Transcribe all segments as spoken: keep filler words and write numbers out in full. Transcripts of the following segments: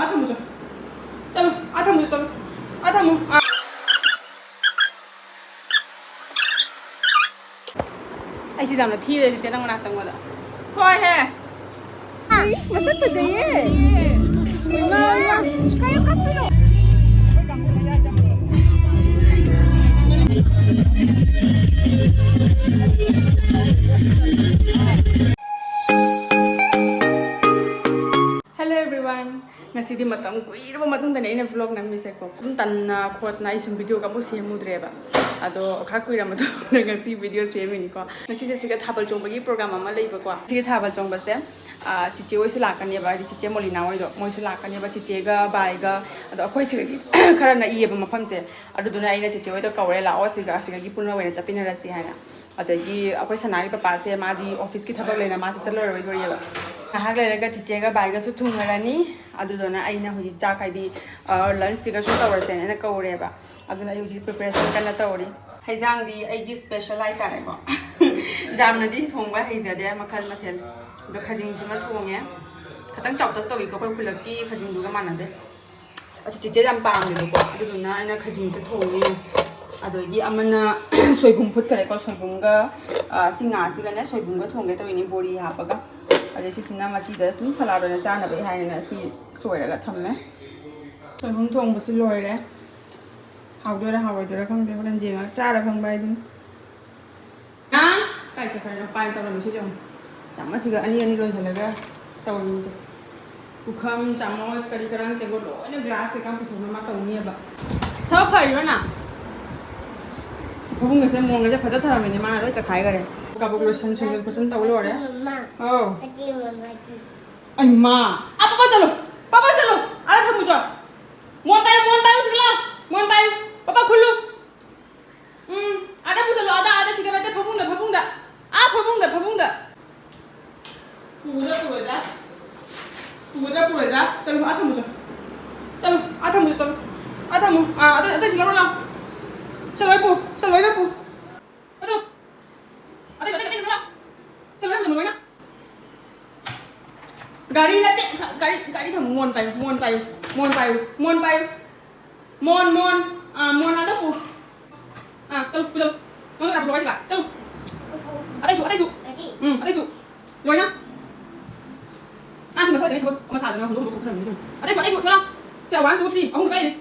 ꯑꯥ ꯊꯝꯃꯨ ꯆꯣ꯫ ꯆꯠꯂꯣ, ꯑꯥ ꯊꯝꯃꯨ ꯆꯣ, ꯆꯠꯂꯣ꯫ ꯑꯥ ꯊꯝꯃꯨ꯫ ꯑꯥ꯫ ꯑꯩꯁꯤ ꯌꯥꯝꯅ ꯊꯤꯔꯦ, ꯆꯤꯆꯦ, ꯅꯪ ꯃꯅꯥꯛ ꯆꯪꯕꯗ꯫ ꯍꯣꯏ ꯍꯦ꯫ ꯃꯁꯛ ꯐꯖꯩꯌꯦ꯫ ꯏꯃꯥ, ꯏꯃꯥ꯫ ꯀꯩꯅꯣ ꯀꯞꯄꯤꯅꯣ? Hello everyone. ꯉꯁꯤꯗꯤ ꯃꯇꯝ ꯀꯨꯏꯔꯕ ꯃꯇꯨꯡꯗꯅꯦ ꯑꯩꯅ vlog ꯅꯝꯃꯤꯁꯦꯀꯣ꯫ ꯀꯨꯝ ꯇꯟꯅ ꯈꯣꯠꯅ ꯑꯩ ꯁꯨꯝ videoꯒ ꯑꯃꯨꯛ ꯁꯦꯝꯃꯨꯗ꯭ꯔꯦꯕ꯫ ꯑꯗꯣ ꯈꯔ ꯀꯨꯏꯔ ꯃꯇꯨꯡꯗ ꯉꯁꯤ video ꯁꯦꯝꯃꯤꯅꯤꯀꯣ꯫ ꯉꯁꯤꯁꯦ ꯁꯤꯒ ꯊꯥꯕꯜ ꯆꯣꯡꯕꯒꯤ program ꯑꯃ ꯂꯩꯕꯀꯣ꯫ ꯁꯤꯒꯤ ꯊꯥꯕꯜ ꯆꯣꯡꯕꯁꯦ, ꯑꯥ, ꯆꯤꯆꯦ ꯍꯣꯏꯁꯨ ꯂꯥꯛꯀꯅꯦꯕ, ꯍꯥꯏꯗꯤ ꯆꯤꯆꯦ ꯃꯣꯂꯤꯅꯥ ꯍꯣꯏꯗꯣ, ꯃꯣꯏꯁꯨ ꯂꯥꯛꯀꯅꯦꯕ, ꯆꯤꯆꯦꯒ ꯕꯥꯏꯒ꯫ ꯑꯗꯣ ꯑꯩꯈꯣꯏ ꯁꯤꯗꯒꯤ ꯈꯔ ꯅꯛꯏꯌꯦꯕ ꯃꯐꯝꯁꯦ꯫ ꯑꯗꯨꯗꯨꯅ ꯑꯩꯅ ꯆꯤꯆꯦ ꯍꯣꯏꯗ ꯀꯧꯔꯦ, "ꯂꯥꯛꯑꯣ, ꯁꯤꯒ, ꯑꯁꯤꯗꯒꯤ ꯄꯨꯟꯅ ꯑꯣꯏꯅ ꯆꯠꯃꯤꯟꯅꯔꯁꯤ" ꯍꯥꯏꯅ꯫ ꯑꯗꯒꯤ ꯑꯩꯈꯣꯏ ꯁꯅꯥꯒꯤ ꯄꯄꯥꯁꯦ, ꯃꯥꯗꯤ officeꯀꯤ ꯊꯕꯛ ꯂꯩꯅ ꯃꯥꯁꯦ ꯆꯠꯂꯔꯣꯏꯗꯣꯔꯤꯑꯕ꯫ ꯉꯥꯏꯍꯥꯛ ꯂꯩꯔꯒ ꯆꯤꯆꯦꯒ ꯕꯥꯏꯒꯁꯨ ꯊꯨꯡꯉꯔꯅꯤ꯫ ꯑꯗꯨꯗꯨꯅ ꯑꯩꯅ ꯍꯧꯖꯤꯛ ꯆꯥꯛ, ꯍꯥꯏꯗꯤ, ꯑ, lunchꯁꯤꯒꯁꯨ ꯇꯧꯔꯁꯦꯅ ꯑꯩꯅ ꯀꯧꯔꯦꯕ꯫ ꯑꯗꯨꯅ ꯑꯩ ꯍꯧꯖꯤꯛ preparation ꯀꯟꯅ ꯇꯧꯔꯤ꯫ ꯍꯩꯖꯥꯡꯗꯤ ꯑꯩꯒꯤ special ꯍꯥꯏꯇꯥꯔꯦꯀꯣ꯫ ꯌꯥꯝꯅꯗꯤ ꯊꯣꯡꯕ ꯍꯩꯖꯗꯦ, ꯃꯈꯜ ꯃꯊꯦꯜ꯫ ꯑꯗꯣ ꯈꯖꯤꯡꯁꯤꯃ ꯊꯣꯡꯉꯦ꯫ ꯈꯤꯇꯪ ꯆꯥꯎꯇꯛ ꯇꯧꯏꯀꯣ, ꯑꯩꯈꯣꯏ ꯈꯨꯜꯂꯛꯀꯤ ꯈꯖꯤꯡꯗꯨꯒ ꯃꯥꯟꯅꯗꯦ꯫ ꯑꯁꯤ ꯆꯤꯆꯦ ꯌꯥꯝ ꯄꯥꯝꯃꯦꯕꯀꯣ, ꯑꯗꯨꯗꯨꯅ ꯑꯩꯅ ꯈꯖꯤꯡꯁꯦ ꯊꯣꯡꯉꯦ꯫ ꯑꯗꯒꯤ ꯑꯃꯅ ꯁꯣꯏꯕꯨꯝ ꯐꯨꯠꯈꯔꯦꯀꯣ, ꯁꯣꯏꯕꯨꯝꯒ, ꯑ, ꯁꯤ ꯉꯥꯁꯤꯒꯅꯦ ꯁꯣꯏꯕꯨꯝꯒ ꯊꯣꯡꯒꯦ ꯇꯧꯔꯤꯅꯤ, ꯕꯣꯔꯤ ꯍꯥꯞꯄꯒ꯫ ꯑꯗꯩ ꯁꯤꯁꯤꯅ ꯃꯆꯤꯗ ꯁꯨꯝ salad ꯑꯣꯏꯅ ꯆꯥꯅꯕꯒꯤ ꯍꯥꯏꯅ ꯁꯤ ꯁꯣꯏꯔꯒ ꯊꯝꯃꯦ꯫ ꯁꯣꯏꯕꯨꯝ ꯊꯣꯡꯕꯁꯨ ꯂꯣꯏꯔꯦ꯫ ꯍꯥꯎꯗꯣꯏꯔꯥ ꯍꯥꯎꯔꯣꯏꯗꯣꯏꯔꯥ ꯈꯪꯗꯦ, ꯍꯣꯔꯦꯟ ꯌꯦꯡꯉꯒ ꯆꯥꯔ ꯈꯪꯕ ꯍꯥꯏꯗꯨꯅꯤ꯫ ꯑ? ꯀꯥꯏ ꯆꯠꯈ꯭ꯔꯤꯅꯣ? ꯄꯥꯏ ꯇꯧꯔꯝꯃꯤꯁꯤ ꯌꯦꯡꯉꯨ꯫ ꯆꯥꯃꯁꯁꯤꯒ ꯑꯅꯤ ꯑꯅꯤ ꯂꯣꯟꯁꯤꯜꯂꯒ ꯇꯧꯔꯤꯁꯦ꯫ ꯄꯨꯈꯝ, ꯆꯥꯃꯁ, ꯀꯔꯤ ꯀꯔꯥꯡ, table ꯂꯣꯏꯅ glass ꯀꯩꯀꯥ ꯄꯨꯊꯣꯛꯅ ꯃꯥ ꯇꯧꯅꯤꯕ꯫ ꯊꯕꯛ ꯐꯔꯤꯔꯣ ꯅꯪ? ꯁꯤ ꯐꯃꯨꯡꯒꯁꯦ, ꯃꯣꯟꯒꯁꯦ ꯐꯖ ꯊꯔꯝꯃꯤꯅꯦ, ꯃꯥꯅ ꯂꯣꯏ ꯆꯈꯥꯏꯈꯔꯦ꯫ ꯀꯕꯣꯛ ꯂꯣꯏꯁꯟ, ꯁꯦꯡꯖꯤꯟ ꯈꯣꯠꯆꯤꯟ ꯇꯧ ꯂꯣꯏꯔꯦ꯫ ꯃꯃꯥ꯫ ꯑꯧ꯫ ꯑꯇꯩ ꯃꯃꯥꯗꯤ꯫ ꯑꯩ ꯃꯥ꯫ ꯑꯥ, ꯄꯥꯄꯥ ꯆꯠꯂꯣ! ꯄꯥꯄꯥ ꯆꯠꯂꯣ! ꯑꯥꯗ ꯊꯝꯃꯨ ꯆꯣ꯫ ꯃꯣꯟ ꯄꯥꯏꯌꯨ, ꯃꯣꯟ ꯄꯥꯏꯌꯨ, ꯁꯤꯗ ꯂꯥꯎ꯫ ꯃꯣꯟ ꯄꯥꯏꯌꯨ꯫ ꯄꯥꯄꯥ ꯈꯨꯜꯂꯨ꯫ ꯎꯝ, ꯑꯥꯗ ꯄꯨꯁꯜꯂꯣ, ꯑꯥꯗ, ꯑꯥꯗ, ꯁꯤꯗ ꯅꯠꯇꯦ, ꯐꯃꯨꯡꯗ, ꯐꯃꯨꯡꯗ꯫ ꯑꯥ, ꯐꯃꯨꯡꯗ, ꯐꯃꯨꯡꯗ꯫ ꯄꯨꯒꯗ꯭ꯔꯥ, ꯄꯨꯔꯣꯏꯗ꯭ꯔꯥ? ꯄꯨꯒꯗ꯭ꯔꯥ, ꯄꯨꯔꯣꯏꯗ꯭ꯔꯥ? ꯆꯠꯂꯨ, ꯑꯥ ꯊꯝꯃꯨ ꯆꯠꯂꯨ꯫ ꯆꯠꯂꯨ, ꯑꯥ ꯊꯝꯃꯨ ꯆꯠꯂꯨ꯫ ꯑꯥ ꯊꯝꯃꯨ꯫ ꯑꯥ, ꯑꯇꯩ, ꯑꯇꯩꯁꯨ ꯂꯧꯔꯣ ꯂꯥꯎ꯫ ꯁꯤ ꯂꯣꯏ ꯄꯨ, ꯁꯤ ꯂꯣꯏꯅ ꯄꯨ꯫ ꯑꯗꯨ, ꯑꯇꯩ, ꯑꯇꯩ, ꯑꯇꯩꯁꯨ ꯂꯥꯎ꯫ ꯁꯤ ꯂꯣꯏꯅ ꯄꯨ, ꯂꯣꯏꯅ꯫ ꯒꯥꯔꯤ ꯅꯠꯇꯦ, ꯒꯥꯔꯤ, ꯒꯥꯔꯤ ꯊꯝꯃꯨ꯫ ꯃꯣꯟ ꯄꯥꯏꯌꯨ, ꯃꯣꯟ ꯄꯥꯏꯌꯨ, ꯃꯣꯟ ꯄꯥꯏꯌꯨ, ꯃꯣꯟ ꯄꯥꯏꯌꯨ꯫ ꯃꯣꯟ, ꯃꯣꯟ꯫ ꯑꯥ, ꯃꯣꯟ ꯑꯥꯗ ꯄꯨ꯫ ꯑꯥ, ꯆꯠꯂꯨ, ꯄꯨ ꯆꯠꯂꯨ꯫ ꯃꯣꯟ ꯂꯥꯛꯄ ꯍꯥꯏꯁꯤꯒ꯫ ꯆꯠꯂꯨ꯫ ꯑꯇꯩꯁꯨ, ꯑꯇꯩꯁꯨ꯫ ꯎꯝ, ꯑꯇꯩꯁꯨ꯫ ꯂꯣꯏꯅ꯫ ꯑꯥ, ꯁꯤ ꯃꯁꯥꯗꯩ ꯊꯕꯛ ꯑꯃ ꯁꯥꯗꯅ ꯍꯨꯟꯗꯣꯛ ꯍꯨꯟꯗꯣꯛ ꯊꯝꯃꯤꯅꯦ꯫ ꯑꯇꯩꯁꯨ, ꯑꯇꯩꯁꯨ, ꯆꯠꯂꯣ꯫ ꯁꯦ, one, two, three꯫ ꯑꯍꯨꯝ ꯈꯛꯇ ꯂꯩꯔꯤ꯫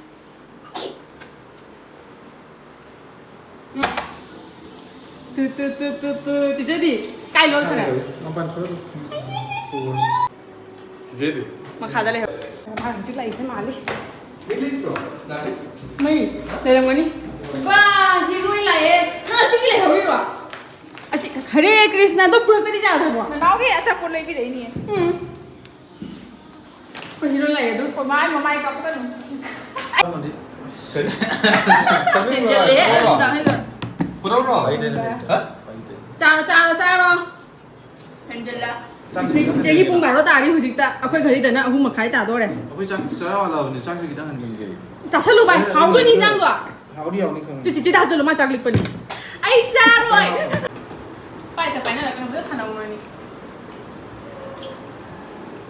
Two, two, two, two, two. ꯆꯤꯆꯦꯗꯤ ꯀꯥꯏ ꯂꯣꯠꯈ꯭ꯔꯦ? ꯃꯄꯥꯟ ꯊꯣꯛꯑꯦ꯫ ꯆꯤꯆꯦꯗꯤ? ꯃꯈꯥꯗ ꯂꯩꯍꯧ꯫ ꯃꯥ ꯍꯧꯖꯤꯛ ꯂꯥꯛꯏꯁꯦ ꯃꯥꯜꯂꯤ꯫ ꯃꯩ ꯂꯩꯇ꯭ꯔꯣ? ꯂꯥꯛꯑꯦ꯫ ꯃꯩ ꯂꯩꯔꯝꯒꯅꯤ꯫ ꯋꯥ, ꯍꯤꯔꯣꯏ ꯂꯥꯛꯑꯦ꯫ ꯅꯪ ꯑꯁꯤꯒꯤ ꯂꯩꯍꯧꯔꯤꯔꯣ? ꯑꯁꯤ, ꯍꯔꯦ ꯀ꯭ꯔꯤꯁꯅ, ꯑꯗꯨ ꯄꯨꯔꯛꯇꯗꯤ ꯌꯥꯗ꯭ꯔꯕꯣ? ꯅꯅꯥꯎꯒꯤ ꯑꯆꯥꯄꯣꯠ ꯂꯩꯕꯤꯔꯛꯏꯅꯦ꯫ ꯎꯝ꯫ ꯑꯩꯈꯣꯏ ꯍꯤꯔꯣ ꯂꯩ ꯑꯗꯨ꯫ ꯑꯩꯈꯣꯏ ꯃꯥꯏ ꯃꯃꯥꯏ ꯀꯥꯞꯀꯅꯨ꯫ ꯀꯔꯤ? ꯍꯦꯟꯖꯜꯂꯦ꯫ ꯄꯨꯔꯛꯎꯔꯣ? ꯍꯥ? ꯆꯥꯔꯣ, ꯆꯥꯔꯣ, ꯆꯥꯔꯣ꯫ ꯍꯦꯟꯖꯜꯂꯦ꯫ ꯆꯤꯆꯦ, ꯆꯤꯆꯦꯒꯤ ꯄꯨꯡ ꯕꯥꯔꯣ ꯇꯥꯔꯤ ꯍꯧꯖꯤꯛꯇ꯫ ꯑꯩꯈꯣꯏ ꯘꯔꯤꯗꯅ ꯑꯍꯨꯝ ꯃꯈꯥꯏ ꯇꯥꯗꯣꯔꯦ꯫ ꯑꯩꯈꯣꯏ ꯆꯥꯛ ꯆꯔꯥ ꯋꯥꯠꯂꯕꯅꯤ, ꯆꯥꯛꯁꯦ ꯈꯤꯇꯪ ꯍꯟꯖꯤꯟꯒꯦ꯫ ꯆꯥꯁꯜꯂꯨ ꯚꯥꯏ, ꯑꯦ, ꯍꯥꯎꯗꯣꯏꯅꯤ ꯑꯦ, ꯏꯟꯖꯥꯡꯗꯣ꯫ ꯍꯥꯎꯗꯤ ꯍꯥꯎꯅꯤ ꯈꯪꯉꯦ꯫ ꯑꯗꯨ ꯆꯤꯆꯦꯗ ꯍꯥꯞꯆꯜꯂꯨ, ꯃꯥ ꯆꯥꯛ ꯂꯤꯛꯄꯅꯤ꯫ ꯑꯩ ꯆꯥꯔꯣꯏ꯫ ꯄꯥꯏꯗ ꯄꯥꯏꯅꯔꯒ ꯐꯖꯅ ꯁꯥꯟꯅꯧꯔꯅꯤ꯫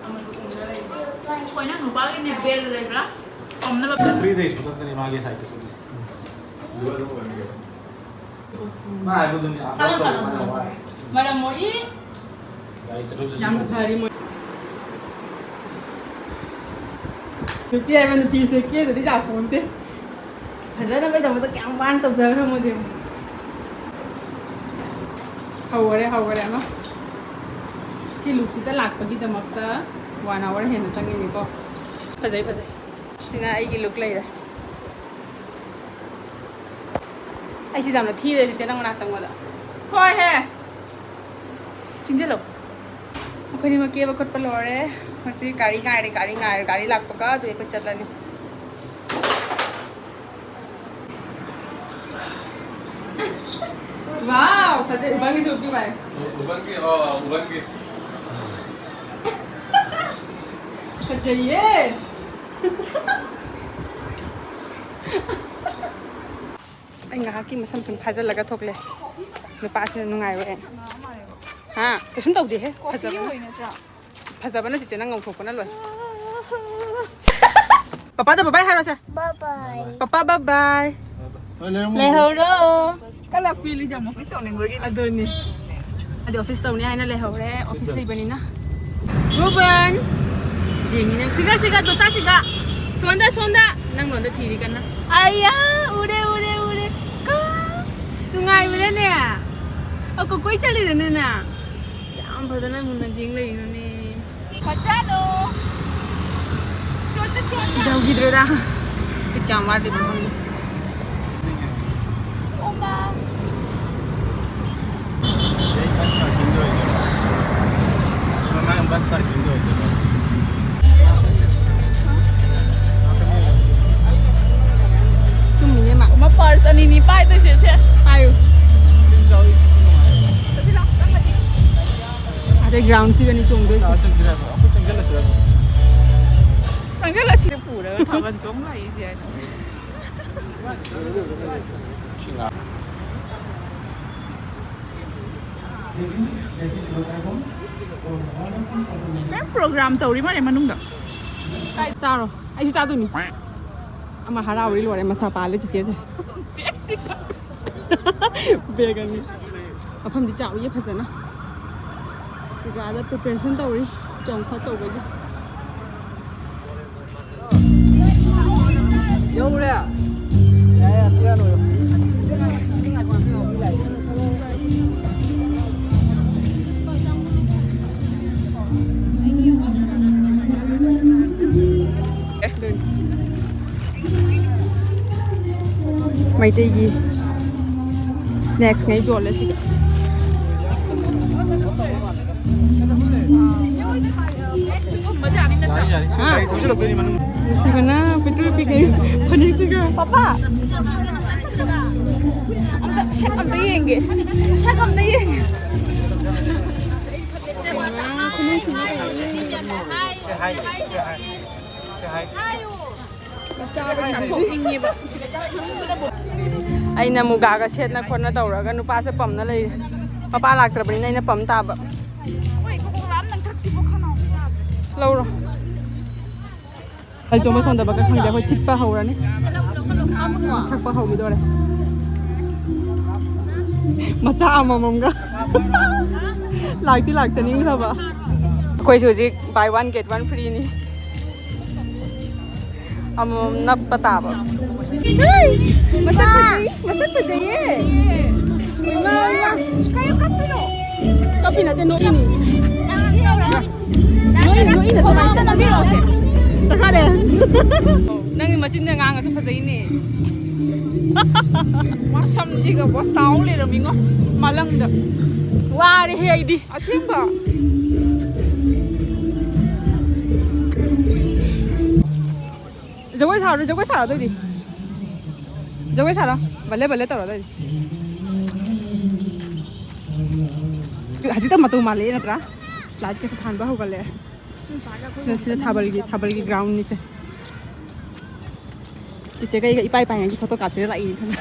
ꯑꯃꯁꯨ ꯎꯪꯗ ꯂꯩ꯫ ꯑꯩꯈꯣꯏ ꯅꯪ ꯅꯨꯄꯥꯒꯤꯅꯦ ꯕꯦꯜ ꯂꯩꯕ꯭ꯔꯥ? ꯄꯝꯅꯕ꯫ Three days ꯃꯊꯛꯇꯅꯤ ꯃꯥꯒꯤ ꯁꯥꯏꯠꯇ ꯆꯠꯂꯤꯁꯦ꯫ ꯃꯥ ꯍꯥꯏꯕꯗꯨꯅꯤ, ꯁꯥꯟꯅꯧ, ꯁꯥꯟꯅꯧ, ꯃꯥꯅ ꯁꯥꯟꯅꯧ꯫ ꯋꯥꯏ꯫ ꯃꯔꯝ ꯃꯣꯛꯏ꯫ ꯒꯥꯔꯤ ꯆꯠꯊꯣꯛ ꯆꯠꯁꯤꯟ ꯌꯥꯝꯅ ꯇꯧꯕ꯫ ꯐꯔꯤ ꯃꯣꯏ꯫ ꯅꯨꯄꯤ ꯍꯥꯏꯕ ꯅꯨꯄꯤꯁꯦ ꯀꯦꯗꯗꯤ ꯌꯥꯄꯣꯟꯇꯦ꯫ ꯐꯖꯅꯕꯒꯤꯗꯃꯛꯇ ꯀꯌꯥꯝ ꯋꯥꯅ ꯇꯧꯖꯈ꯭ꯔ ꯃꯣꯏꯁꯦ꯫ ꯍꯧꯔꯦ, ꯍꯧꯔꯦ ꯑꯃ꯫ ꯁꯤ ꯂꯨꯛꯁꯤꯗ ꯂꯥꯛꯄꯒꯤꯗꯃꯛꯇ one hour ꯍꯦꯟꯅ ꯆꯪꯉꯤꯅꯤꯀꯣ꯫ ꯐꯖꯩ, ꯐꯖꯩ꯫ ꯁꯤꯅ ꯑꯩꯒꯤ ꯂꯨꯛ ꯂꯩꯔꯦ꯫ ꯑꯩꯁꯤ ꯌꯥꯝꯅ ꯊꯤꯔꯦ ꯆꯤꯆꯦ ꯅꯪ ꯃꯅꯥꯛ ꯆꯪꯕꯗ꯫ ꯍꯣꯏ ꯍꯦ꯫ ꯆꯤꯡꯁꯤꯜꯂꯣ꯫ ꯑꯩꯈꯣꯏꯅꯤꯃꯛ ꯀꯦꯕ ꯈꯣꯠꯄ ꯂꯣꯏꯔꯦ꯫ ꯍꯧꯖꯤꯛ ꯒꯥꯔꯤ ꯉꯥꯏꯔꯦ, ꯒꯥꯔꯤ ꯉꯥꯏꯔꯦ꯫ ꯒꯥꯔꯤ ꯂꯥꯛꯄꯒ ꯑꯗꯨꯗꯤ ꯑꯩꯈꯣꯏ ꯆꯠꯂꯅꯤ꯫ Wow, ꯐꯖꯩ꯫ ꯎꯕꯪꯒꯤꯁꯨ ꯎꯞꯄꯤ ꯃꯥꯜꯂꯦ꯫ ꯎ-, ꯎꯕꯪꯒꯤ, ꯑꯣ, ꯎꯕꯪꯒꯤ꯫ ꯐꯖꯩꯌꯦ꯫ ꯑꯩ ꯉꯥꯏꯍꯥꯛꯀꯤ ꯃꯁꯝ ꯁꯨꯝ ꯐꯥꯖꯤꯜꯂꯒ ꯊꯣꯛꯂꯦ꯫ ꯅꯨꯄꯥꯁꯤꯅ ꯅꯨꯡꯉꯥꯏꯔꯣꯏꯅ꯫ ꯍꯥ? ꯀꯩꯁꯨꯝ ꯇꯧꯗꯦꯍꯦ꯫ ꯐꯖꯕꯅꯦ꯫ ꯐꯖꯕꯅ ꯆꯤꯆꯦ ꯅꯪ ꯉꯧꯊꯣꯛꯄꯅ ꯂꯣꯏ꯫ ꯄꯄꯥꯗ ꯕꯕꯥꯏ ꯍꯥꯏꯔꯣꯁꯦ꯫ ꯕꯕꯥꯏ꯫ ꯄꯄꯥ ꯕꯕꯥꯏ꯫ ꯂꯩꯍꯧꯔꯣ꯫ ꯀꯂꯛꯄꯤ ꯂꯤꯖꯝ ꯑꯣꯐꯤꯁ ꯇꯧꯅꯤꯡꯕꯒꯤ꯫ ꯑꯗꯨꯅꯤ꯫ ꯑꯗꯨ ꯑꯣꯐꯤꯁ ꯇꯧꯅꯤ ꯍꯥꯏꯅ ꯂꯩꯍꯧꯔꯦ, ꯑꯣꯐꯤꯁ ꯂꯩꯕꯅꯤꯅ꯫ ꯔꯨꯕꯟ! ꯌꯦꯡꯉꯤꯅꯦ꯫ ꯁꯤꯒ, ꯁꯤꯒ, ꯗꯣꯆꯥ ꯁꯤꯒ꯫ ꯁꯣꯟꯗ, ꯁꯣꯟꯗ꯫ ꯅꯪ ꯂꯣꯟꯗ ꯊꯤꯔꯤ ꯀꯟꯅ꯫ ꯑꯌꯥ! ꯎꯔꯦ, ꯎꯔꯦ, ꯎꯔꯦ꯫ ꯀꯥ! ꯅꯨꯡꯉꯥꯏꯕꯅꯅꯦ꯫ ꯑꯣ, ꯀꯣꯀꯣꯏ ꯆꯠꯂꯤꯔꯅꯦ ꯅꯪ? ꯌꯥꯝ ꯐꯖꯅ ꯃꯨꯟꯅ ꯌꯦꯡ ꯂꯩꯔꯤꯅꯣꯅꯦ꯫ ꯃꯆꯥꯅꯣ꯫ ꯆꯣꯠꯇ ꯆꯣꯠꯇ꯫ ꯌꯧꯈꯤꯗ꯭ꯔꯦꯗ꯫ ꯀꯌꯥꯝ ꯋꯥꯠꯂꯤꯕꯅꯣ ꯈꯪꯗꯦ꯫ ꯑꯣꯃꯥ꯫ ꯃꯃꯥꯡ ꯕꯁ ꯄꯥꯔꯀꯤꯡꯗ ꯑꯣꯏꯗꯣꯏꯅꯦ꯫ ꯇꯨꯝꯃꯤꯅꯦ ꯃꯥ꯫ ꯑꯃ ꯄꯔꯁ ꯑꯅꯤꯅꯤ ꯄꯥꯏꯗꯣꯏꯁꯦ ꯁꯦ꯫ ꯄꯥꯏꯌꯨ꯫ ꯑꯗꯩ ꯒ꯭ꯔꯥꯎꯟꯁꯤꯗꯅꯤ ꯆꯣꯡꯗꯣꯏꯁꯦ꯫ ꯑꯩꯈꯣꯏ ꯆꯪꯁꯤꯜꯂꯁꯤꯔ? ꯆꯪꯁꯤꯜꯂꯁꯤ꯫ ꯄꯨꯔꯒ ꯊꯥꯕꯜ ꯆꯣꯡ ꯂꯥꯛꯏꯁꯦ ꯍꯥꯏꯅ꯫ ꯀꯩꯝ ꯄ꯭ꯔꯣꯒ꯭ꯔꯥꯝ ꯇꯧꯔꯤ ꯃꯥꯜꯂꯦ ꯃꯅꯨꯡꯗ꯫ ꯀꯥꯏ ꯆꯥꯔꯣ? ꯑꯩꯁꯨ ꯆꯥꯗꯣꯏꯅꯤ꯫ ꯑꯃ ꯍꯔꯥꯎꯔꯤ ꯂꯣꯏꯔꯦ, ꯃꯁꯥ ꯄꯥꯜꯂꯦ ꯆꯤꯆꯦꯁꯦ꯫ ꯕꯦꯒ ꯑꯅꯤ꯫ ꯃꯐꯝꯗꯤ ꯆꯥꯎꯏꯌꯦ ꯐꯖꯅ꯫ ꯁꯤꯒꯥꯗ ꯄ꯭ꯔꯤꯄꯦꯔꯦꯁꯟ ꯇꯧꯔꯤ꯫ ꯆꯣꯡ ꯈꯣꯠ ꯇꯧꯕꯒꯤ꯫ ꯌꯧꯔꯦ꯫ ꯌꯥꯏ, ꯌꯥꯏ, ꯄꯤꯔꯅꯨ꯫ ꯃꯩꯇꯩꯒꯤ ꯁ꯭ꯅꯦꯛꯁꯉꯩ ꯌꯣꯜꯂꯦ ꯁꯤꯗ꯫ ꯌꯥꯔꯦ, ꯌꯥꯔꯦ, ꯁꯤ ꯍꯥ? ꯒꯥꯔꯤ ꯊꯧꯖꯤꯜꯂꯛꯇꯣꯏꯅꯤ ꯃꯅꯨꯡ꯫ ꯅꯨꯡꯁꯤꯕꯅ ꯄꯤꯛꯇ꯭ꯔꯨ ꯄꯤꯛꯏ ꯐꯅꯦꯛꯁꯤꯒ꯫ ꯄꯄꯥ! ꯑꯝꯇ, ꯁꯛ ꯑꯝꯇ ꯌꯦꯡꯒꯦ꯫ ꯁꯛ ꯑꯝꯇ ꯌꯦꯡꯒꯦ꯫ ꯑꯩꯅ ꯃꯨꯒꯥꯒ ꯁꯦꯠꯅ ꯈꯣꯠꯅ ꯇꯧꯔꯒ ꯅꯨꯄꯥꯁꯦ ꯄꯝꯅ ꯂꯩꯔꯦ꯫ ꯃꯄꯥ ꯂꯥꯛꯇ꯭ꯔꯕꯅꯤꯅ ꯑꯩꯅ ꯄꯝ ꯇꯥꯕ꯫ ꯍꯣꯏ, ꯀꯣꯀꯣ ꯀꯣꯂꯥ ꯑꯃ ꯅꯪ ꯊꯛꯁꯤꯕꯣ ꯈꯅꯥꯎ꯫ ꯂꯧꯔꯣ꯫ ꯑꯩ ꯆꯣꯡꯕ ꯆꯣꯡꯗꯕꯒ ꯈꯪꯗꯦ, ꯑꯩꯈꯣꯏ ꯊꯤꯠꯄ ꯍꯧꯔꯅꯤ꯫ ꯊꯛꯄ ꯍꯧꯈꯤꯗꯣꯔꯦ꯫ ꯃꯆꯥ ꯑꯃꯃꯝꯒ꯫ ꯂꯥꯛꯇꯤ ꯂꯥꯛꯆꯅꯤꯡꯈ꯭ꯔꯕ꯫ ꯑꯩꯈꯣꯏꯁꯨ ꯍꯧꯖꯤꯛ buy one get one free ꯅꯤ꯫ ꯑꯃꯃꯝ ꯅꯞꯄ ꯇꯥꯕ꯫ ꯃꯁꯛ ꯐꯖꯩ, ꯃꯁꯛ ꯐꯖꯩꯌꯦ꯫ ꯀꯞꯄꯤ ꯅꯠꯇꯦ, ꯅꯣꯛꯏꯅꯤ꯫ ꯅꯣꯛꯏ, ꯅꯣꯛꯏ ꯅꯠꯇ꯭ꯔꯣ ꯍꯥꯏꯁꯦ? ꯅꯝꯕꯤꯔꯛꯑꯣꯁꯦ꯫ ꯆꯠꯈ꯭ꯔꯦ꯫ ꯅꯪꯒꯤ ꯃꯆꯤꯟꯗ ꯉꯥꯡꯉꯁꯨ ꯐꯖꯩꯅꯦ꯫ ꯃꯁꯝꯁꯤꯒ ꯕꯣꯇꯥꯎ ꯂꯩꯔꯝꯃꯤꯉꯣ ꯃꯂꯪꯗ꯫ ꯋꯥꯔꯦꯍꯦ ꯑꯩꯗꯤ꯫ ꯑꯁꯦꯡꯕ꯫ ꯖꯒꯣꯏ ꯁꯥꯔꯣ, ꯖꯒꯣꯏ ꯁꯥꯔꯣ ꯑꯗꯨꯑꯣꯏꯗꯤ꯫ ꯖꯒꯣꯏ ꯁꯥꯔꯣ꯫ ꯕꯜꯂꯦ ꯕꯜꯂꯦ ꯇꯧꯔꯣ ꯑꯗꯨꯑꯣꯏꯗꯤ꯫ ꯍꯧꯖꯤꯛꯇ ꯃꯇꯧ ꯃꯥꯜꯂꯛꯑꯦ ꯅꯠꯇ꯭ꯔꯥ? ꯂꯥꯏꯠꯀꯁꯦ ꯊꯥꯟꯕ ꯍꯧꯒꯠꯂꯛꯑꯦ꯫ ꯁꯤꯅ, ꯁꯤꯅ ꯊꯥꯕꯜꯒꯤ, ꯊꯥꯕꯜꯒꯤ ground ꯅꯤꯁꯦ꯫ ꯆꯤꯆꯦꯒ ꯑꯩꯒ ꯏꯄꯥꯏ ꯄꯥꯏꯉꯩꯒꯤ photo ꯀꯥꯞꯁꯤꯔ ꯂꯥꯛꯏꯅꯤ ꯈꯪꯉꯦ꯫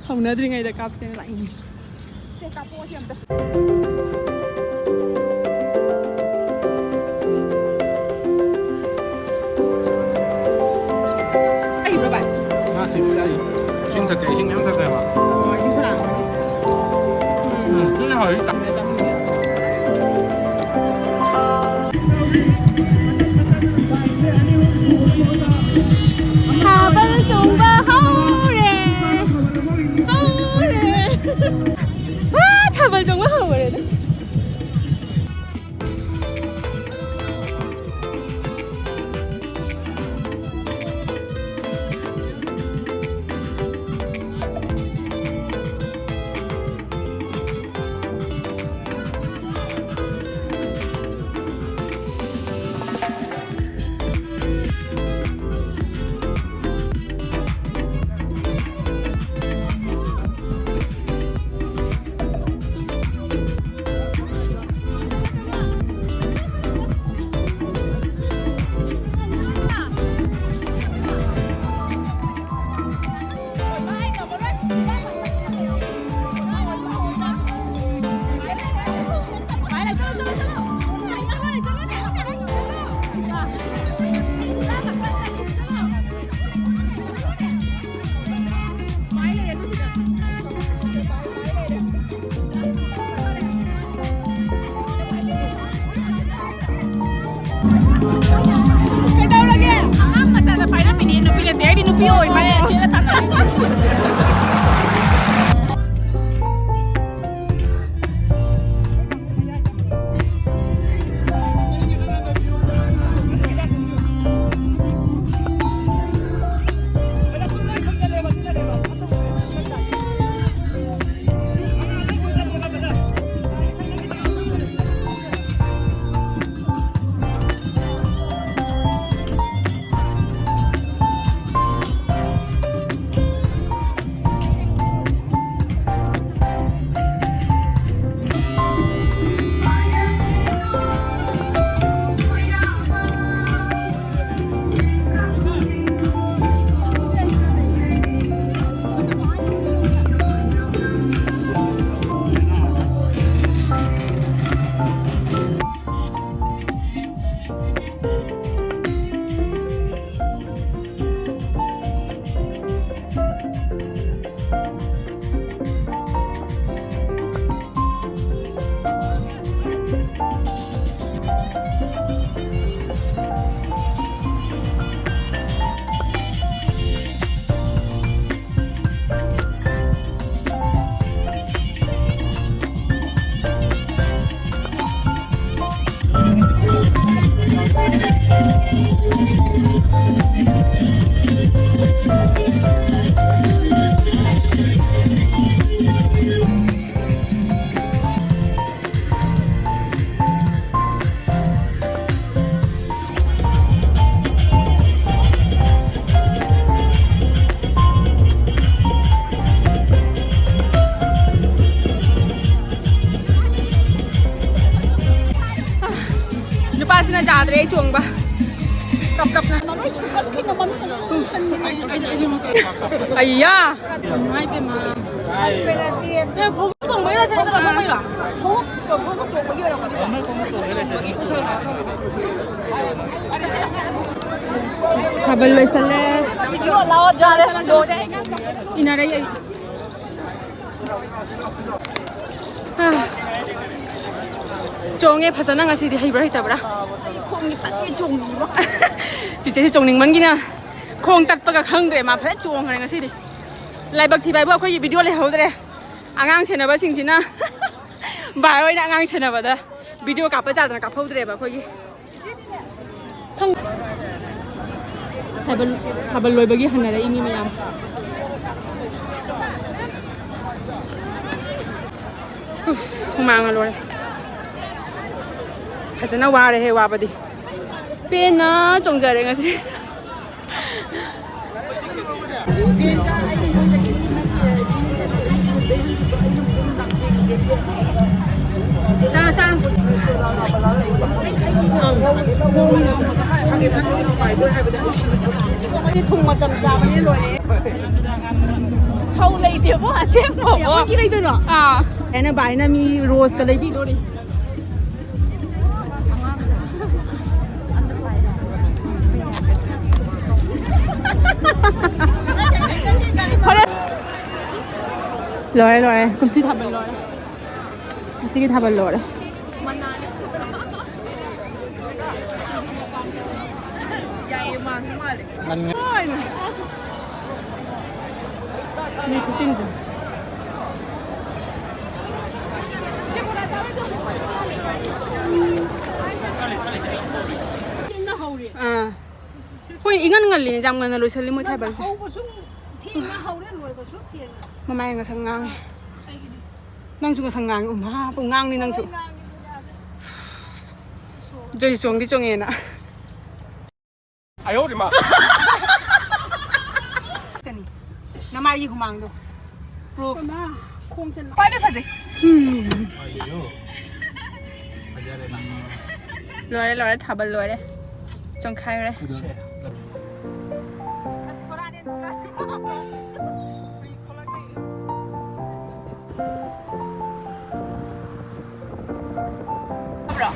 ꯍꯧꯅꯗ꯭ꯔꯤꯉꯩꯗ ꯀꯥꯞꯁꯦꯅ ꯂꯥꯛꯏꯅꯤ꯫ ꯁꯦ, ꯀꯥꯞꯄꯛꯑꯣꯁꯦ ꯑꯝꯇ꯫ ꯍꯩꯕ꯭ꯔꯣ ꯚꯥꯏ? ꯉꯥ ꯊꯤꯕ ꯆꯥꯔꯤ꯫ ꯏꯁꯤꯡ ꯊꯛꯀꯦ, ꯏꯁꯤꯡ ꯃꯌꯥꯝ ꯊꯛꯀꯦ ꯍꯥꯏꯕ꯫ ꯑꯣ, ꯏꯁꯤꯡ ꯈꯔ ꯍꯥꯞꯄꯣ꯫ ꯎꯝ, ꯁꯤꯅ ꯍꯥꯎꯋꯤ꯫ ꯊꯥꯕꯜ ꯆꯣꯡꯕ ꯍꯧꯔꯦ, ꯍꯧꯔꯦ꯫ ꯋꯥ, ꯊꯥꯕꯜ ꯆꯣꯡꯕ ꯍꯧꯔꯦꯗ꯫ ꯅꯨꯄꯤ ꯑꯣꯏꯕꯅꯦ, ꯆꯦꯅ ꯇꯥꯟꯅꯔꯤꯁꯦ꯫ ꯅꯨꯄꯥꯁꯤꯅ ꯌꯥꯗ꯭ꯔꯦ ꯑꯩ ꯆꯣꯡꯕ꯫ ꯀꯞ ꯀꯞꯅ꯫ ꯑꯩꯌꯥ꯫ ꯏꯃꯥ ꯏꯕꯦꯝꯃ꯫ ꯑꯦ, ꯈꯣꯡꯎꯞ ꯇꯣꯡꯕꯩꯔꯣ, ꯁꯦꯟꯗꯜ ꯂꯧꯊꯣꯛꯄꯩꯔꯣ? ꯊꯥꯕꯜ ꯂꯣꯏꯁꯜꯂꯦ꯫ ꯏꯟꯅꯔꯛꯏ ꯑꯩ꯫ ꯑꯥ꯫ ꯆꯣꯡꯉꯦ ꯐꯖꯅ ꯉꯁꯤꯗꯤ꯫ ꯍꯩꯕ꯭ꯔꯥ ꯍꯩꯇꯕ꯭ꯔꯥ? ꯑꯩ ꯈꯣꯡꯁꯦ ꯇꯠꯂꯦ ꯆꯣꯡꯅꯤꯡꯕ꯫ ꯆꯤꯆꯦꯁꯦ ꯆꯣꯡꯅꯤꯡꯃꯟꯒꯤꯅ ꯈꯣꯡ ꯇꯠꯄꯒ ꯈꯪꯗ꯭ꯔꯦ, ꯃꯥ ꯐꯖꯅ ꯆꯣꯡꯈ꯭ꯔꯦ ꯉꯁꯤꯗꯤ꯫ ꯂꯥꯏꯕꯛ ꯊꯤꯕ ꯍꯥꯏꯕꯨ ꯑꯩꯈꯣꯏꯒꯤ ꯚꯤꯗꯤꯑꯣ ꯂꯩꯍꯧꯗ꯭ꯔꯦ꯫ ꯑꯉꯥꯡ ꯁꯦꯟꯅꯕꯁꯤꯡꯁꯤꯅ ꯚꯥꯏ ꯍꯣꯏꯅ ꯑꯉꯥꯡ ꯁꯦꯟꯅꯕꯗ ꯚꯤꯗꯤꯑꯣ ꯀꯥꯞꯄ ꯆꯥꯗꯅ ꯀꯥꯞꯍꯧꯗ꯭ꯔꯦꯕ ꯑꯩꯈꯣꯏꯒꯤ꯫ ꯈꯪ-, ꯊꯥꯕꯜ, ꯊꯥꯕꯜ ꯂꯣꯏꯕꯒꯤ ꯍꯟꯅꯔꯛꯏ ꯃꯤ ꯃꯌꯥꯝ꯫ ꯎꯐ, ꯍꯨꯃꯥꯡꯅ ꯂꯣꯏꯔꯦ꯫ ꯐꯖꯅ ꯋꯥꯔꯦꯍꯦ, ꯋꯥꯕꯗꯤ꯫ ꯄꯦꯟꯅ ꯆꯣꯡꯖꯔꯦ ꯉꯁꯤ꯫ ꯆꯥꯔꯣ, ꯆꯥꯔꯣ꯫ ꯑꯩꯗꯤ ꯊꯨꯝ ꯃꯆꯝ ꯆꯥꯕꯅꯦ ꯂꯣꯏꯔꯦ꯫ ꯊꯧ ꯂꯩꯇꯦꯕꯣ, ꯑꯁꯦꯡꯕꯕꯣ꯫ ꯀꯌꯥꯃꯨꯛꯀꯤ ꯂꯩꯗꯣꯏꯅꯣ? ꯑꯥ꯫ ꯑꯩꯅ ꯚꯥꯏꯅ ꯃꯤ ꯔꯣꯁꯀ ꯂꯩꯕꯤꯗꯣꯔꯤ꯫ ꯂꯣꯏꯔꯦ, ꯂꯣꯏꯔꯦ꯫ ꯀꯨꯝꯁꯤ ꯊꯥꯕꯜ ꯂꯣꯏꯔꯦ꯫ ꯉꯁꯤꯒꯤ ꯊꯥꯕꯜ ꯂꯣꯏꯔꯦ꯫ ꯃꯤ ꯈꯨꯇꯤꯟꯁꯦ꯫ ꯑꯥ꯫ ꯍꯣꯏ, ꯏꯉꯟ ꯉꯜꯂꯤꯅꯦ, ꯌꯥꯝ ꯉꯟꯅ ꯂꯣꯏꯁꯜꯂꯤ ꯃꯣꯏ ꯊꯥꯕꯜꯁꯦ꯫ ꯍꯧꯕꯁꯨ ꯊꯦꯡꯅ ꯍꯧꯔꯦ, ꯂꯣꯏꯕꯁꯨ ꯊꯦꯡꯅ꯫ ꯃꯃꯥꯏ ꯉꯁꯪ ꯉꯥꯡꯉꯦ꯫ ꯀꯩꯒꯤꯅꯣ? ꯅꯪꯁꯨ ꯉꯁꯪ ꯉꯥꯡꯉꯦ, ꯎꯃꯥ, ꯄꯨꯡ ꯉꯥꯡꯅꯤ ꯅꯪꯁꯨ꯫ ꯉꯥꯡꯉꯦ, ꯌꯥꯗꯦ꯫ ꯖꯣꯏ ꯆꯣꯡꯗꯤ ꯆꯣꯡꯉꯦꯅ꯫ ꯀꯅꯤ꯫ ꯅꯃꯥꯏꯒꯤ ꯍꯨꯃꯥꯡꯗꯣ꯫ Proof꯫ ꯏꯃꯥ, ꯈꯣꯡꯁꯦ ꯅꯥ-, ꯈ꯭ꯋꯥꯏꯗꯩ ꯐꯖꯩ꯫ ꯎꯝ꯫ ꯂꯣꯏꯔꯦ, ꯂꯣꯏꯔꯦ, ꯊꯥꯕꯜ ꯂꯣꯏꯔꯦ꯫ ꯆꯣꯡꯈꯥꯏꯔꯦ꯫ ꯑꯁ, ꯁꯣꯔꯥꯅꯦ, ꯊꯣꯛꯂꯛꯑꯦ꯫ ꯊꯣꯛꯂꯛꯀꯦ꯫ ꯈꯪꯕ꯭ꯔꯣ?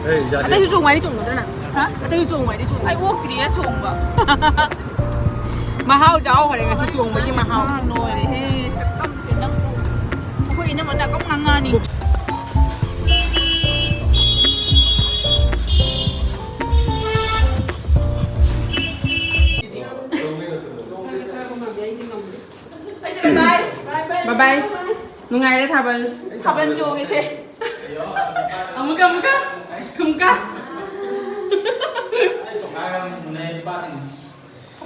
ꯑꯦ, ꯌꯥꯗꯦ꯫ ꯑꯇꯩꯁꯨ ꯆꯣꯡꯉꯨ ꯍꯥꯏꯗꯤ ꯆꯣꯡꯉꯨꯗꯅ꯫ ꯍꯥ? ꯑꯇꯩꯁꯨ ꯆꯣꯡꯉꯨ ꯍꯥꯏꯗꯤ ꯆꯣꯡꯉꯨ꯫ ꯑꯩ ꯑꯣꯛꯇ꯭ꯔꯤꯌꯦ ꯆꯣꯡꯕ꯫ ꯃꯍꯥꯎ ꯆꯥꯍꯧꯈ꯭ꯔꯦ ꯉꯁꯤ ꯆꯣꯡꯕꯒꯤ ꯃꯍꯥꯎ꯫ ꯑꯉꯥꯡ ꯂꯣꯏꯔꯦꯍꯦ, ꯁꯛꯇꯝꯁꯦ ꯅꯪꯕꯨ꯫ ꯑꯩꯈꯣꯏ ꯏꯅꯝꯃꯅ ꯑꯗꯨꯝ ꯉꯥꯡꯉꯛꯑꯅꯤ꯫ ꯕꯥꯏ꯫ ꯅꯨꯡꯉꯥꯏꯔꯦ ꯊꯥꯕꯜ꯫ ꯊꯥꯕꯜ ꯆꯣꯡꯉꯤꯁꯦ꯫ ꯑꯃꯨꯛꯀ, ꯑꯃꯨꯛꯀ꯫ ꯊꯨꯝꯀ꯫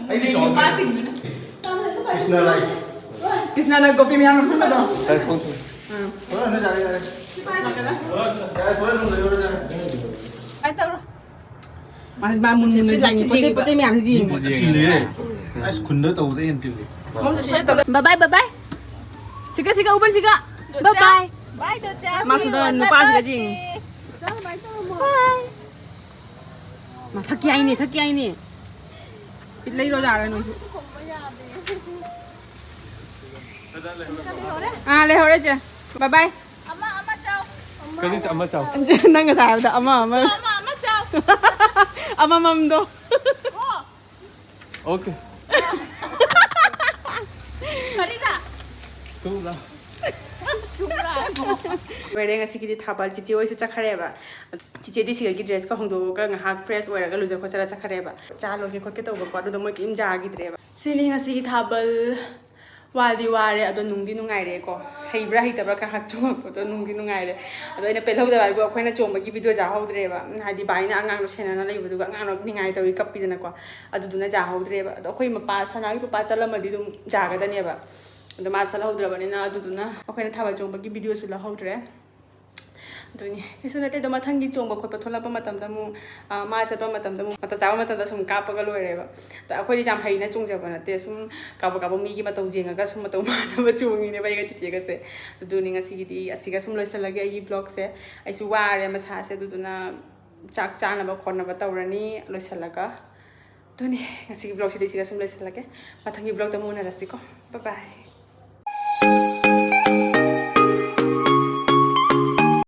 ꯑꯩꯗꯤ ꯆꯣꯡꯉꯦ꯫ ꯅꯨꯄꯥꯁꯤꯡꯗꯨꯅ꯫ ꯀ꯭ꯔꯤꯁꯅ ꯂꯥꯏ꯫ ꯀ꯭ꯔꯤꯁꯅꯅ ꯒꯣꯄꯤ ꯃꯌꯥꯝ ꯅꯝꯁꯤꯟꯕꯗꯣ꯫ ꯍꯣꯏ, ꯍꯣꯏ, ꯌꯥꯔꯦ, ꯌꯥꯔꯦ꯫ ꯌꯥꯔꯦ, ꯊꯣꯛꯑꯦ, ꯑꯗꯨꯝ ꯂꯩꯔꯣ, ꯌꯥꯔꯦ꯫ ꯀꯃꯥꯏꯅ ꯇꯧꯔꯣ? ꯃꯥ, ꯃꯥ ꯃꯨꯟ ꯃꯨꯟꯅ ꯁꯤ ꯂꯥꯏꯠꯁꯦ ꯌꯦꯡꯉꯤ, ꯄꯣꯠ ꯆꯩ, ꯌꯦꯡꯉꯤꯕ꯫ ꯄꯣꯠ ꯆꯩ ꯃꯌꯥꯝꯁꯤ ꯌꯦꯡꯉꯤ꯫ ꯃꯤꯗꯤ ꯆꯤꯜꯂꯤꯍꯦ꯫ ꯑꯁ, ꯈꯨꯟꯗ ꯇꯧꯕꯗ ꯍꯦꯟꯅ ꯆꯤꯜꯂꯤ꯫ ꯕꯥꯏ ꯕꯥꯏ, ꯕꯥꯏ ꯕꯥꯏ꯫ ꯁꯤꯒ, ꯁꯤꯒ, ꯎꯕꯟ ꯁꯤꯒ꯫ ꯕꯥꯏ ꯕꯥꯏ꯫ ꯕꯥꯏ ꯗꯣꯆꯥ, ꯃꯥ ꯁꯤꯗ ꯅꯨꯄꯥꯁꯤꯒ ꯌꯦꯡꯉꯤ꯫ ꯕꯥꯏ꯫ ꯃꯥ ꯊꯛꯀꯦ ꯍꯥꯏꯅꯤ, ꯊꯛꯀꯦ ꯍꯥꯏꯅꯤ꯫ ꯂꯩꯔꯣ ꯌꯥꯔꯦ ꯅꯣꯏꯁꯨ꯫ ꯑꯥ, ꯂꯩꯍꯧꯔꯦ ꯆꯦ꯫ ꯕꯥꯏ ꯕꯥꯏ꯫ ꯑꯃ, ꯑꯃ ꯆꯥꯎ꯫ ꯀꯔꯤ ꯑꯃ ꯆꯥꯎ? ꯅꯪ ꯉꯁꯥꯏ ꯍꯥꯏꯕꯗ ꯑꯃ, ꯑꯃ꯫ ꯑꯃ, ꯑꯃ ꯆꯥꯎ꯫ ꯑꯃꯃꯝꯗꯣ꯫ ꯀꯣ꯫ ꯑꯣꯀꯦ꯫ ꯀꯔꯤꯅ? ꯁꯨꯝꯂꯥ꯫ ꯁꯨꯝꯂꯥ꯫ ꯂꯣꯏꯔꯦ ꯉꯁꯤꯒꯤꯗꯤ ꯊꯥꯕꯜ꯫ ꯆꯤꯆꯦ ꯍꯣꯏꯁꯨ ꯆꯠꯈ꯭ꯔꯦꯕ꯫ ꯆꯤꯆꯦꯗꯤ ꯁꯤꯗꯒꯤ ꯗ꯭ꯔꯦꯁꯀ ꯍꯣꯡꯗꯣꯛꯑꯒ ꯉꯥꯏꯍꯥꯛ ꯐ꯭ꯔꯦꯁ ꯑꯣꯏꯔꯒ ꯂꯨꯖ ꯈꯣꯠꯆꯔ ꯆꯠꯈ꯭ꯔꯦꯕ꯫ ꯆꯥ ꯂꯣꯟꯒꯦ ꯈꯣꯠꯀꯦ ꯇꯧꯕꯀꯣ, ꯑꯗꯨꯗ ꯃꯣꯏ ꯀꯔꯤꯝ ꯌꯥꯈꯤꯗ꯭ꯔꯦꯕ꯫ ꯁꯤꯅꯤ ꯉꯁꯤꯒꯤ ꯊꯥꯕꯜ꯫ ꯋꯥꯗꯤ ꯋꯥꯔꯦ, ꯑꯗꯣ ꯅꯨꯡꯗꯤ ꯅꯨꯡꯉꯥꯏꯔꯦꯀꯣ꯫ ꯍꯩꯕ꯭ꯔꯥ ꯍꯩꯇꯕ꯭ꯔꯥ ꯈꯔ ꯈꯔ ꯆꯣꯡꯉꯛꯄꯗꯣ ꯅꯨꯡꯗꯤ ꯅꯨꯡꯉꯥꯏꯔꯦ꯫ ꯑꯗꯣ ꯑꯩꯅ ꯄꯦꯜꯍꯧꯗꯕ ꯍꯥꯏꯕꯨ ꯑꯩꯈꯣꯏꯅ ꯆꯣꯡꯕꯒꯤ ꯚꯤꯗꯤꯑꯣ ꯌꯥꯍꯧꯗ꯭ꯔꯦꯕ꯫ ꯍꯥꯏꯗꯤ ꯕꯥꯏꯅ ꯑꯉꯥꯡꯗꯣ ꯁꯦꯟꯅꯅ ꯂꯩꯕꯗꯨꯒ ꯑꯉꯥꯡꯗꯣ ꯅꯤꯡꯉꯥꯏ ꯇꯧꯋꯤ ꯀꯞꯄꯤꯗꯅꯀꯣ꯫ ꯑꯗꯨꯗꯨꯅ ꯌꯥꯍꯧꯗ꯭ꯔꯦꯕ꯫ ꯑꯗꯣ ꯑꯩꯈꯣꯏ ꯃꯄꯥ, ꯁꯅꯥꯒꯤ ꯄꯄꯥ ꯆꯠꯂꯝꯃꯗꯤ ꯑꯗꯨꯝ ꯌꯥꯒꯗꯅꯦꯕ꯫ ꯑꯗꯣ ꯃꯥ ꯆꯠꯍꯧꯗ꯭ꯔꯕꯅꯤꯅ ꯑꯗꯨꯗꯨꯅ ꯑꯩꯈꯣꯏꯅ ꯊꯥꯕꯜ ꯆꯣꯡꯕꯒꯤ ꯚꯤꯗꯤꯑꯣꯁꯨ ꯂꯧꯍꯧꯗ꯭ꯔꯦ꯫ ꯑꯗꯨꯅꯤ꯫ ꯀꯩꯁꯨ ꯅꯠꯇꯦ꯫ ꯑꯗꯣ ꯃꯊꯪꯒꯤ ꯆꯣꯡꯕ ꯈꯣꯠꯄ ꯊꯣꯛꯂꯛꯄ ꯃꯇꯝꯗ ꯑꯃꯨꯛ, ꯑ, ꯃꯥ ꯆꯠꯄ ꯃꯇꯝꯗ ꯑꯃꯨꯛ ꯃꯇꯝ ꯆꯥꯕ ꯃꯇꯝꯗ ꯁꯨꯝ ꯀꯥꯞꯄꯒ ꯂꯣꯏꯔꯦꯕ꯫ ꯑꯗ ꯑꯩꯈꯣꯏꯗꯤ ꯌꯥꯝ ꯍꯩꯅ ꯆꯣꯡꯖꯕ ꯅꯠꯇꯦ꯫ ꯁꯨꯝ ꯀꯥꯕꯛ ꯀꯥꯕꯛ ꯃꯤꯒꯤ ꯃꯇꯧ ꯌꯦꯡꯉꯒ ꯁꯨꯝ ꯃꯇꯧ ꯃꯥꯟꯅꯕ ꯆꯣꯡꯉꯤꯅꯦꯕ ꯑꯩꯒ ꯆꯤꯆꯦꯒꯁꯦ꯫ ꯑꯗꯨꯅꯤ ꯉꯁꯤꯒꯤꯗꯤ ꯑꯁꯤꯒ ꯁꯨꯝ ꯂꯣꯏꯁꯤꯜꯂꯒꯦ ꯑꯩꯒꯤ ꯕ꯭ꯂꯣꯒꯁꯦ꯫ ꯑꯩꯁꯨ ꯋꯥꯔꯦ ꯃꯁꯥꯁꯦ꯫ ꯑꯗꯨꯗꯨꯅ ꯆꯥꯛ ꯆꯥꯅꯕ ꯈꯣꯠꯅꯕ ꯇꯧꯔꯅꯤ ꯂꯣꯏꯁꯤꯜꯂꯒ꯫ ꯑꯗꯨꯅꯤ ꯉꯁꯤꯒꯤ ꯕ꯭ꯂꯣꯒꯁꯤꯗꯤ ꯁꯤꯒ ꯁꯨꯝ ꯂꯣꯏꯁꯤꯜꯂꯒꯦ꯫ ꯃꯊꯪꯒꯤ ꯕ꯭ꯂꯣꯒꯇ ꯑꯃꯨꯛ ꯎꯅꯔꯁꯤꯀꯣ꯫ ꯕꯥꯏ ꯕꯥꯏ꯫